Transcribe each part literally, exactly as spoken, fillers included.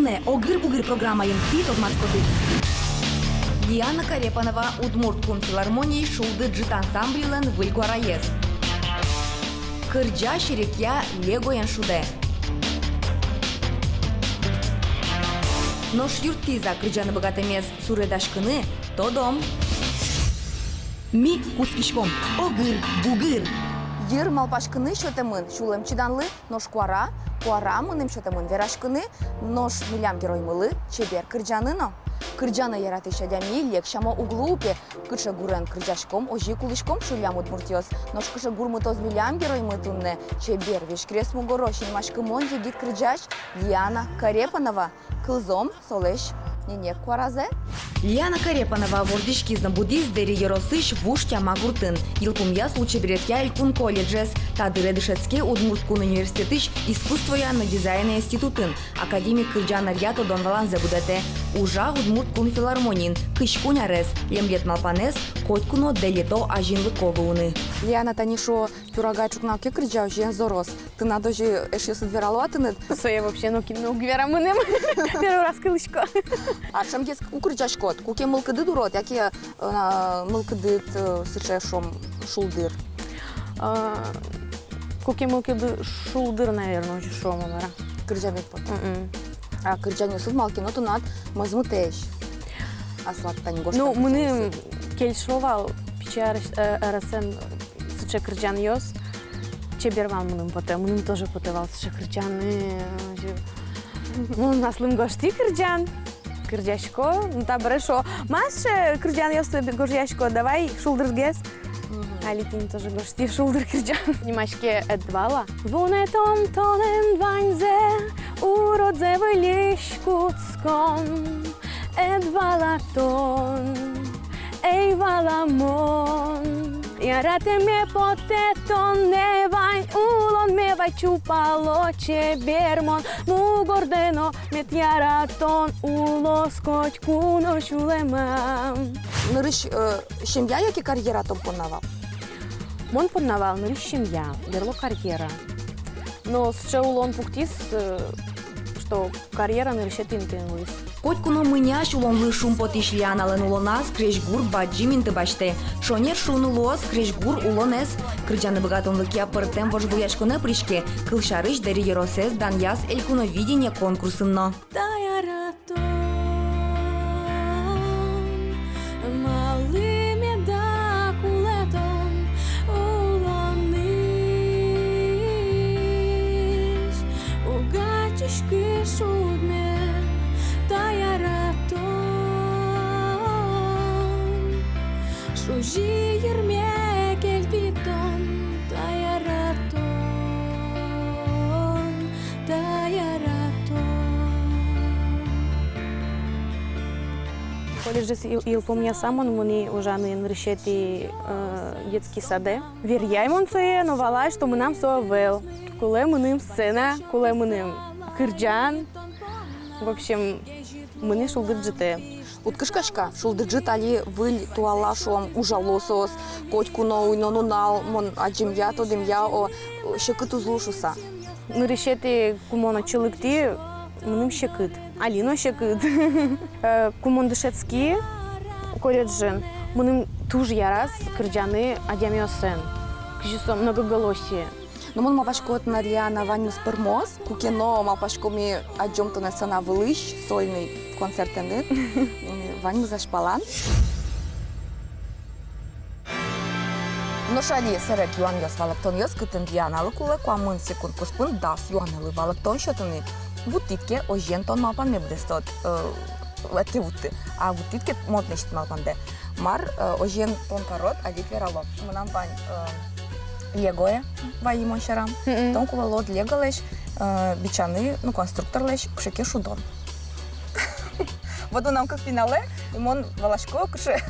Огыр-бугыр программаын тӥ тодматскоды: Лиана Карепанова, Удмурт кун филармониысь «Шулдыр ӝыт» ансамбльлэн выль куараез. Кырӟа, серекъя, легоен шудэ. Нош юрттӥз-а кырӟаны быгатэмез суредаськыны, тодом. Ми кутскиськом. Огыр-бугыр. Йыр малпаськыны сётэмын сюлэм чиданлы, нош куара, куара мыным сётэмын вераськыны, нош милям героймылы чебер кырӟаны но. Кырӟаны яратӥсь адями лек сямо уг луы, пе. Кыӵе гурен кырӟаськом, озьы ик улӥськом, шуллям удмуртъёс. Нош кыӵе гур мытоз милям героймы туннэ? Чебер, веськрес мугоро, синмаськымон егит кырӟась Лиана Карепанова. Кылзом солэсь ненег куаразэ. Лиана Карепанова вордӥськиз но будӥз Дэри ёросысь Вуж Тяма гуртын. Йылпумъяз лулчеберетъя элькун колледжез, та дыре дышетске Удмурт кун университетысь искусствоя но дизайна институтын. Академик кырӟан ӧръя тодон-валанзэ будэтэ. Ужа Удмурт кун филармониын кызь куинь арес. Лемлет малпанэз — котьку но дэлето азинлыко луыны. Лиана, тани шуо, тюрагай ӵукна уг ке кырӟа, озьыен зороз. Тынад озьы эшъёсыд верало-а тыныд? Сое вообще нокин но уг вера мыным. Первый раз кылӥсько. А ӵемгес ку кырӟаськод, куке мылкыдыд урод, яке, э, мылкыдыд, э, сыӵе, шуом, шулдыр? А, куке мылкыды шулдыр, наверно, озьы шуом, мар-а. Кырӟаме уг поты. Мгм. А кырӟанъёсыд малы ке но тынад мӧзмытэсь. Аслад тани гожтэм кырӟанъёсыд. Ну, мыным кельшо вал пичи арес-, э, аресэн сыӵе кырӟанъёс. Чебер вал мыным потэ, мыным тоже потэ вал сыӵе кырӟаны. Мон аслым гожтӥ кырӟан, кырӟасько, ну, табере шуо: «Ма сыӵе кырӟанъёсты гожъяськод, давай шулдыргес». Мгм. Али тӥни тоже гожтӥ шулдыр кырӟан. Нимаське «Эд вала». Вунэтон толэн ваньзэ, уродзэ выльысь кутскон. Эд вала тон, ӧй вала мон. Яратэме потэ тонэ вань улонме вай, чупало чебер мон. Мугордэ но мед яратон улоз котьку но сюлэмам. Нырысь, э, семья яке карьера тон понна вал? Мон понна вал нырысь семья, берло карьера. Но сыӵе улон пуктӥз, э, что карьера нырысетӥ интыын луиз. Котьку но мынясь улонлы шумпотӥсь Лианалэн улоназ крезьгур бадӟым инты басьтэ. Шонер шуыны луоз, крезьгур улонэз кырӟаны быгатонлыкъя пӧртэм вожвылъяськонэ пыриське. Кылсярысь, Дэри ёросэз данъяз «Элькуновидение» конкурсын но. Та яратон, малы меда кулэ тон улонысь, уг адӟиськы шудме, та яратон. Шузи йырме кельтӥ тон, та яратон, та яратон. Колледжез йыл-, йылпумъяса, мон мынӥ ужаны нырысетӥ, э, детский садэ. Веръяй мон сое, но валай, что мынам со ӧвӧл. Кулэ мыным сцена, кулэ мыным кырӟан. В общем, мынӥ «Шулдыр ӝытэ». Уд кышкаськы-а, «Шулдыр ӝыт» али выль туала, шуом, ужало соос, котьку но уйно нунал, мон адӟемъя, тодэмъя, о, секыт уз лу шуыса? Нырысетӥ, ку мон отчы лыктӥ, мыным секыт. Али но секыт. Э, ку мон дышетски колледжын, мыным туж яраз кырӟаны адямиосын. Кызьы со, многоголосие. Но мон малпасько, тынад, Лиана, ваньмыз пӧрмоз. Куке но малпаськом, ми адӟом тонэ сцена вылысь сольный концертэнын. Ваньмыз азьпалан. Нош али сэрег юанъёс-валэктонъёс, кытын Лианалы кулэ куамын секунд куспын дас юанэлы валэктон сётыны. Вуттӥд ке, озьыен тон малпанме быдэстод, э, ӧд ке вутты, а вуттӥд ке, мон тынэсьтыд малпандэ. Мар, э, озьыен тон карод, адӟид, верало. Мынам вань, э, легое, вайи мон сьӧрам. Мгм. Тон кулэ луод леголэсь, э, бичаны, ну, конструкторлэсь кыӵе ке шудон. Вот мынам кык пиналэ, и мон валасько, кыӵе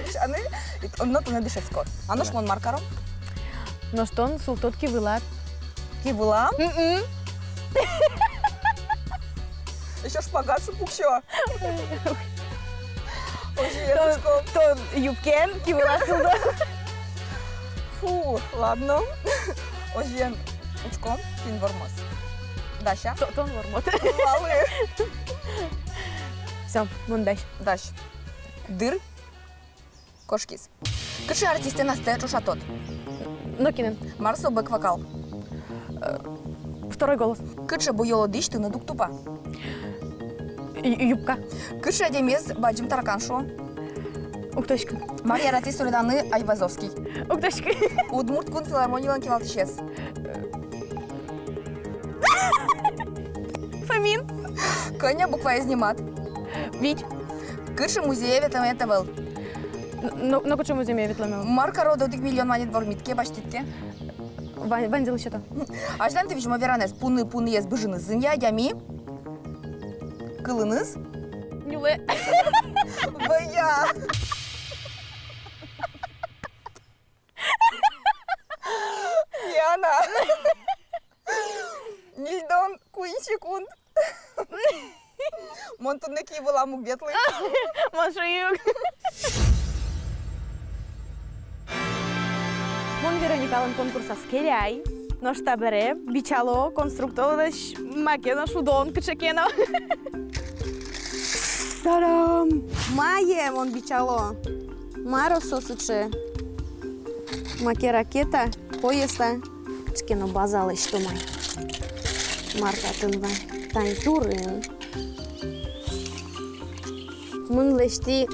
бичаны, и тон но тонэ дышетскод. А нош мон мар каро? Нош тон султод ки вылад. Ки вылам? Мгм. Ещё шпагат шуо, пуксё. Озьы, тон, тон юбкаен ки вылад султод. Фу, ладно. Озьыен, учком, кин вормоз. Дася? То-, тон вормод. Малы? Всё, мон дась. Дась. Дыр кошкиз. Кыӵе артистэн астэ ӵошатод? Нокинэн. Мар со бэк-вокал? Э, второй голос. Кыӵе буёло дӥсь тыныд уг тупа? Ю-, юбка. Кыӵе адямиез бадӟым таракан шуо? Уг тодӥськы. Мар яратӥз суреданы Айвазовский? Уг тодӥськы. Удмурт кун филармонилэн кивалтӥсез. Фомин. Кӧня букваез нимад? Вить. Кыӵе музее ветлэмед ӧвӧл? Н-, но, но кыӵе музее ветлэмед ӧвӧл? Мар карод, одӥг миллион манет вормид ке, басьтӥд ке? Вань-, ваньзылы сёто. Азьланьты визьмо веранэз: пуны, пуныез быжыны зынъя, адями кылыныз нюлэ. Вӧя. Яна. Ньыльдон куинь секунд. Мон туннэ ик вылам уг ветлы. Мон шуи ук. Мон Вероникалэн конкурсаз келяй, нош табере бичало конструкторлэсь маке но шудон кыӵе ке но. Та-дам! Мае мон бичало. Мар со сыӵе? Маке ракета, поезд-а? Кыӵе ке но база лэсьтом ай. Мар татын вань? Тань турын. Мон лэсьтӥ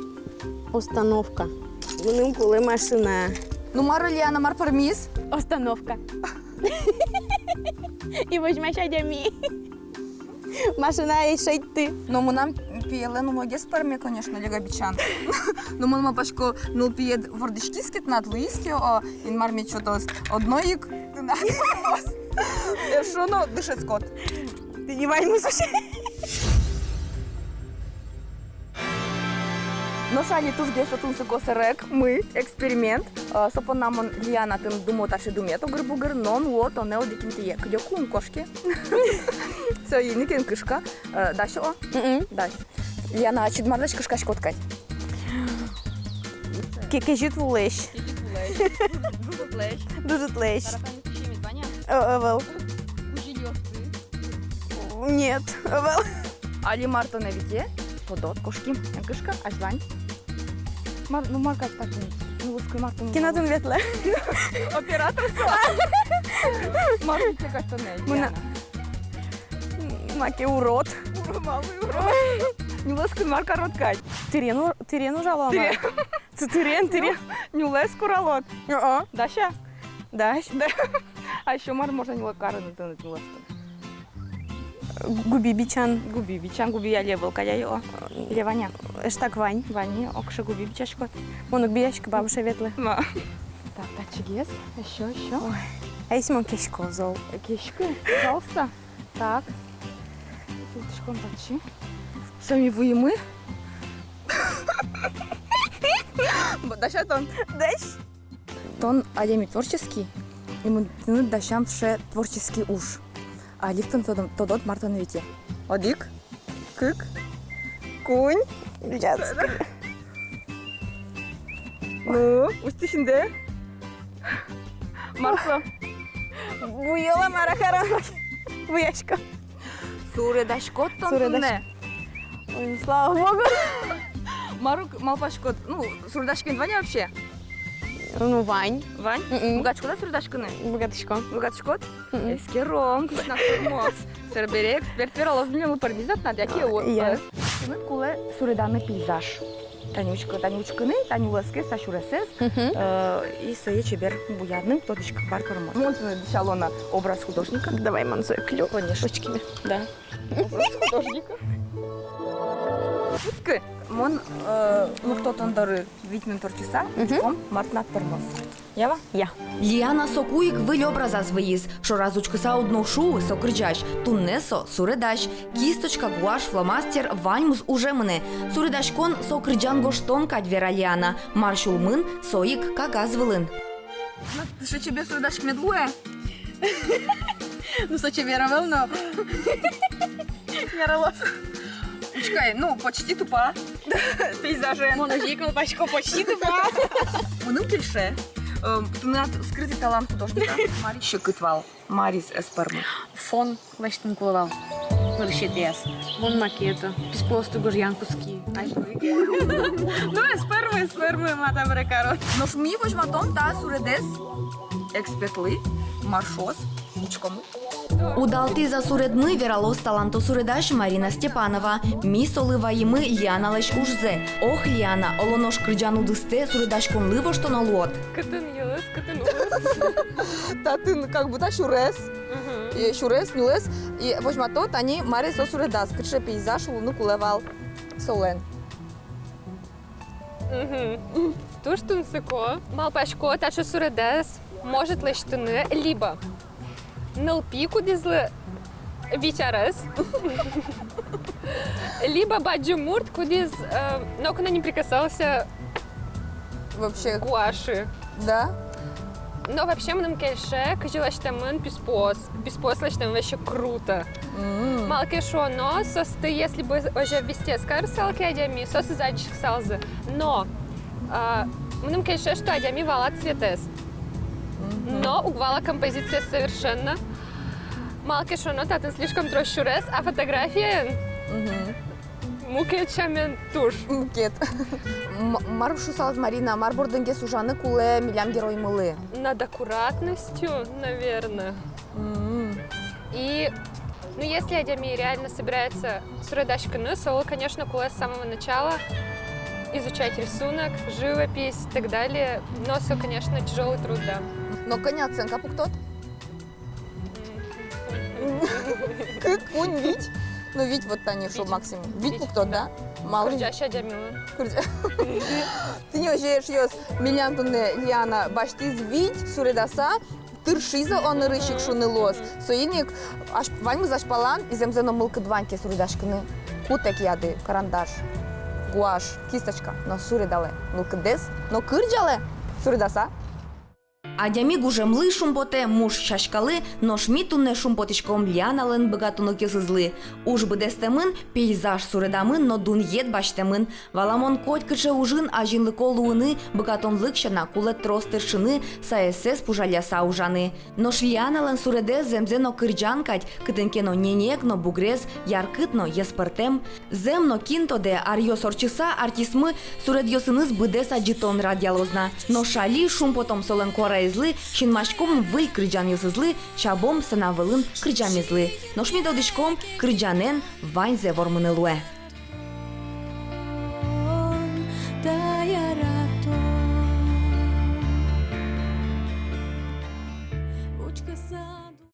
остановка. Мыным кулэ машина. Ну мар, Лиана, мар пӧрмиз? Остановка. И возьмась адями. Машинаез шедьтӥ. Но мынам пиелэн умойгес пӧрме, конечно, лего бичан. Но мон малпасько, нылпиед вордӥськиз ке, тынад луиз ке, о, Инмар мед сётоз одно ик тынад. Эшшо но дышетскод. Тӥни ваньмыз вообще. Нош али тужгес но тунсыко сэрегмы, эксперимент. Э, со понна мон, Лиана, тыныд думо таӵе думет, огыр-бугыр, но нуо тонэ одӥг интые. Кыдёкын кошке. Со ини кен кышка. Э, дась-а? Мгм. Дась. Лиана, ачид мар дась кышкаськод кадь? Ке-, кезьыт вулэсь. Кезьыт вулэсь. Ӝужытлэсь. Ӝужытлэсь. Тараканъёс пищемед вань-а? Э, ӧвӧл. Кузьылиосты. Нет, ӧвӧл. Али мар тонэ вите, тодод, кошки. Эн кышка, азьлань. Мар, ну мар кадь татын? Ну, оскы мар тон. Кин отын ветлэ? Оператор со. Мар вите кадь тонэ, Лиана? Маке урод. Уро-, малы урод? Нюлэскын мар карод кадь? Тырен ур-, тырен ужало. Тырен. Цы-, тырен, тырен. Нюлэс куралод. О-о. Дась-а? Дась. Да. А ещё мар можно нюлэ карыны тыныд нюлэскын? Губи бичан. Губи бичан, губи али ӧвӧл кадь ай, о. Ле вань-а? Эштак вань. Вань, огшоры губи бичаськод. Мон уг бичаськы, бабуше ветлэ. Ма. Так, татчыгес. Ещё, ещё. Ой. А если мон кесько зол? Кеськы, пожалуйста. Так. Султӥськом татчы. Сами вуимы. Б-, дась-а тон? Дась. Тон адями творческий, и мон тыныд дасям сыӵе творческий уж. Али ик тон тодод, тодод, мар тонэ вите. Одӥг, кык, куинь. Ӟац. Ну, усьтӥськод-а? Мар со? Буёл-а, мар-а карон? Буясько. Суредаськод тон туннэ? Суредась-. Ой, слава богу. Мар ук малпаськод, ну, суредаськемед вань-а вообще? Ну, вань. Вань? Мгм. Быгатӥськод-а суредаськыны? Быгатӥсько. Быгатӥськод? Мгм. Эскером, кызьы тынад пӧрмоз. Собере эксперт вералоз, милемлы пӧрмиз-а тынад, яке уг. Яке. Э. Тыныд кулэ суреданы пейзаж. Тани учкы-, тани учкыны, тани улэскез, та сюресэз. Мгм. Э, и сое чебер буяны, тодӥськод, мар пӧрмоз. Мон тыныд дӥсяло на образ художника. Давай мон сое кылё. Конечно. Учкиме. Да. Образ художника. Учкы, мон, э, лыкто тон доры вить минут ортчыса, мгм, учком, мар тынад пӧрмоз. Я-а? Я. Лиана соку ик выль образаз выйиз. Шораз учкыса уд но шуы: со кырӟась. Туннэ со суредась. Кисточка, гуашь, фломастер — ваньмыз уже мынэ. Суредаськон — со кырӟан гожтон кадь, вера Лиана. Мар сюлмын, со ик кагаз вылын. Ну, тӥ сыӵе чебер суредаськемед луэ? Ну, со чебер ӧвӧл но. Яралоз. Учкы ай, ну, почти тупа. Пейзажен. Мон озьы ик малпасько, почти тупа. Мыным кельше. Эм, тынад скрытый талант художника. Мариз секыт вал, мариз ӧз пӧрмы? Фон лэсьтыны кулэ вал. Нырысетӥяз. Мон макето. Писпуосты гожъян кутски. Ай, ну, эспермы, эспермы, ма табере каро. Нош ми возьматом та суредэз экспертлы, мар шуоз, учкомы. Удалтӥз-а суредмы, вералоз таланто суредась Марина Степанова. Ми солы ваимы Лианалэсь ужзэ. Ох, Лиана, оло нош кырӟан удыстэ суредаськонлы воштоно луод? Кытын йылыз, кытын улыз. Татын как будто сюрес. Мгм. И сюрес, нюлэс. И возьмато тани, маре со суредаз, кыӵе пейзаж луыны кулэ вал солэн. Мгм. Туж тунсыко. Малпасько, таӵе суредэз может лэсьтыны либо нылпи, кудӥзлы вить арес, либо бадӟым мурт, кудӥз, э, ноку но не прикасался вообще к гуаши. Да? Но вообще мыным кельше, кызьы лэсьтэмын писпуос. Писпуос лэсьтэмын вообще круто. Мгм. Малы ке шуоно, соосты, если бы озьы ввести карысал ке адями, соосты адӟиськысалзы. Но, а, мыным кельше, что адями вала цветэз. Мгм. Но уг вала композициез совершенно. Малы ке шуоно, татын слишком трос сюрес, а фотографиен, мгм, мукет сямен туж. Мукет. М-, мар шуысалыд, Марина, мар бордынгес ужаны кулэ милям героймылы? Над аккуратностью, наверное. Мгм. И, ну, если адями реально собирается суредаськыны, солы, конечно, кулэ с самого начала изучать рисунок, живопись и так далее. Но со, конечно, тяжёлый труд, да. Но кӧня оценка пуктод? Кык, куинь, вить? Ну, вить вот тани шуо максимум. Вить пуктод, да? Малы? Кырӟась адямилы. Кырӟа-, тӥни озьы, эшъёс, милям туннэ Лиана басьтӥз вить суредаса, тыршиз-о нырысь ик, шуыны луоз. Соин ик ас-, ваньмыз азьпалан зэмзэ но мылкыд вань ке суредаськыны, кутэк яды карандаш, гуашь, кисточка, но суредалэ мылкыдэз, но кырӟалэ суредаса. Адями гужемлы шумпотэ, муш сяськалы, нош ми туннэ шумпотӥськом Лианалэн быгатонлыкъёсызлы. Уж быдэстэмын, пейзаж суредамын но дунъет басьтэмын. Валамон, котькыӵе ужын азинлыко луыны быгатонлык сяна кулэ трос тыршыны, саессэс пужалляса ужаны. Нош Лианалэн суредэз зэмзэ но кырӟан кадь, кытын ке но ненег но бугрес, яркыт но йӧспӧртэм. Зэм но, кин тодэ, аръёс ортчыса артистмы суредъёсыныз быдэс адӟытон радъялоз на. Нош али шумпотом солэн куараезлы, синмаськом выль кырӟанъёсызлы, чабом сцена вылын кырӟамезлы. Нош ми тодӥськом, кырӟанэн ваньзэ вормыны луэ.